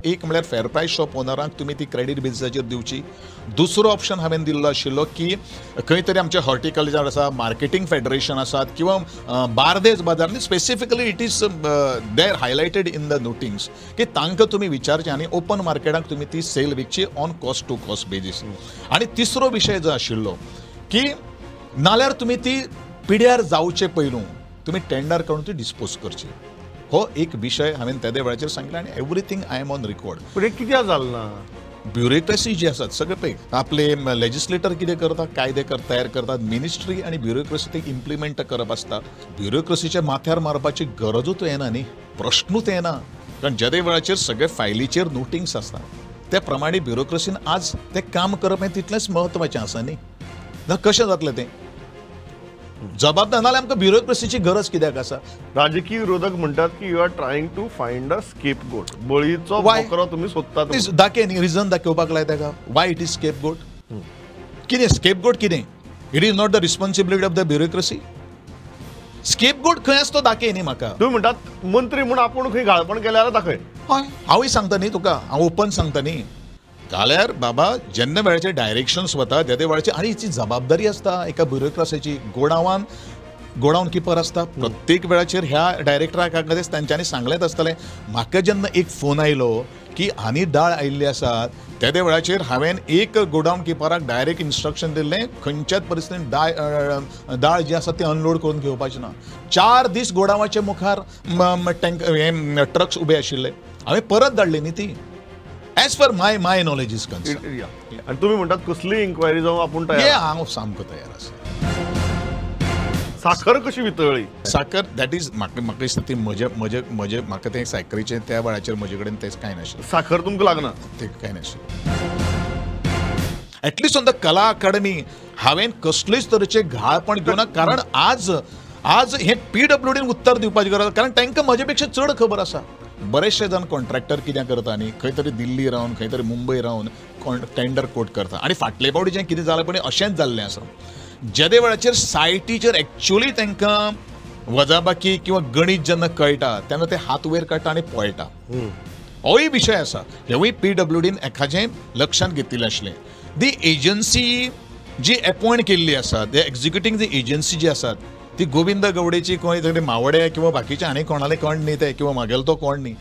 एक म्हळ्यार फेर प्रायस शॉप ओनरांक तुमी ती क्रेडीट बेजिसाचेर दिवची. दुसरो ऑप्शन हांवें दिल्लो आशिल्लो की खंय तरी आमचे हॉर्टिकल्चर आसा, मार्केटींग फेडरेशन आसात किंवा बार्देज बाजार, specifically it is there highlighted in the notings की तांकां तुमी विचारचें आनी ओपन मार्केटाक तुमी ती sale विकची on cost to cost basis. आनी तिसरो विशय जो आशिल्लो की नाल्यार तुमी ती पिड्यार जावचे पयलू तुमी टेंडर करून ती डिस्पोज करची. हो एक विशय हांवें तेदे वेळाचेर सांगला आनी everything I am on record. पूण हें कित्याक जालें ना? ब्युरोक्रेसी जी आसात सगळे पळय, आपले लेजिस्लेटर कितें करता, कायदे तयार करतात, मिनिस्ट्री आनी ब्युरोक्रेसी ते इम्प्लिमेंट करप आसता. ब्युरोक्रेसीच्या माथ्यार मारपाची गरजूच येना न्ही, प्रश्नूच येना, कारण जेदे वेळाचेर सगळे फायलीचेर नोटिंग्स आसता त्या प्रमाणे ब्युरोक्रेसीन आज तें काम करप हें तितलेंच म्हत्वाचें आसा न्ही. ना कशें जातलें तें जबाबदार, नाल्यार आमकां ब्युरोक्रेसीची गरज कित्याक आसा? राजकीय विरोधक म्हणटात की you are trying to find a scapegoat, बळीचो बकरो तुमी सोदतात. दाखय न्ही, रिजन दाखोवपाक लाय ताका, why it is scapegoat. कितें स्केपगोट कितें? It is not the responsibility of the bureaucracy. Scapegoat खंय आसा तो दाखय न्ही म्हाका. तुमी म्हणटात मंत्री म्हूण आपूण खंय घाळपण केल्यार दाखय. हय, हांवूय सांगता न्ही तुका, हांव ओपन सांगता न्ही. जाल्यार बाबा जेन्ना वेळाचे डायरेक्शन्स वता त्या वेळाची आनी हिची जबाबदारी आसता एका ब्युरोक्रेसीची. गोडावन गोडावन किपर आसता प्रत्येक वेळाचेर ह्या डायरेक्टराक तांच्यांनी सांगलेंच आसतलें. म्हाका जेन्ना एक फोन आयलो की आनी दाळ आयिल्ली आसा त्या वेळाचेर हांवें एक गोडावन किपराक डायरेक्ट इन्स्ट्रक्शन दिल्लें खंयच्याच परिस्थितीन दाळ जी आसा ती अनलोड करून घेवपाची ना. 4 दीस गोडावाच्या मुखार टँक हे ट्रक्स उबे आशिल्ले, हांवें परत धाडली न्ही ती. As per my knowledge is concern. आनी तुमी म्हणटात कसली इन्क्वायरी जावं आपूण तयार. हांव सामको तयार आसा. साखर कशी वितळ्ळी? साखर that is म्हाका म्हाका दिसता ती म्हजे म्हजे म्हजे म्हाका तें साखरीचें त्या वेळाचेर म्हजे कडेन तें कांय नाशिल्लें. साखर तुमकां लागना? तें कांय नाशिल्लें. At least on the Kala Academy हांवें कसलेच तरेचें घाळपण घेवना, कारण आज आज हें पीडब्ल्यूडीन उत्तर दिवपाची गरज, कारण तांकां म्हजे पेक्षा चड खबर आसा. बरेचशे जाण कॉन्ट्रॅक्टर कितें करता न्ही, खंय तरी दिल्ली रावन खंय तरी मुंबय रावन टेंडर कोट करता. आनी फाटले फावटी जें कितें जालें पळय अशेंच जाल्लें आसा. जेदे वेळाचेर सायटीचेर एक्चुअली तांकां वजाबाकी किंवा गणीत जेन्ना कळटा तेन्ना ते हात वयर काडटा आनी पळटा. होय विशय आसा, हेवूय पीडब्ल्यूडीन एखाजें लक्षांत घेतिल्लें आसलें. दी एजन्सी जी एपॉयंट केल्ली आसा, the executing the agency जी आसात ती गोविंद गवडेची खंय तरी मावडे किंवा बाकीचे आनी कोणाले कोण न्ही ते किंवा मागेलो तो कोण न्ही.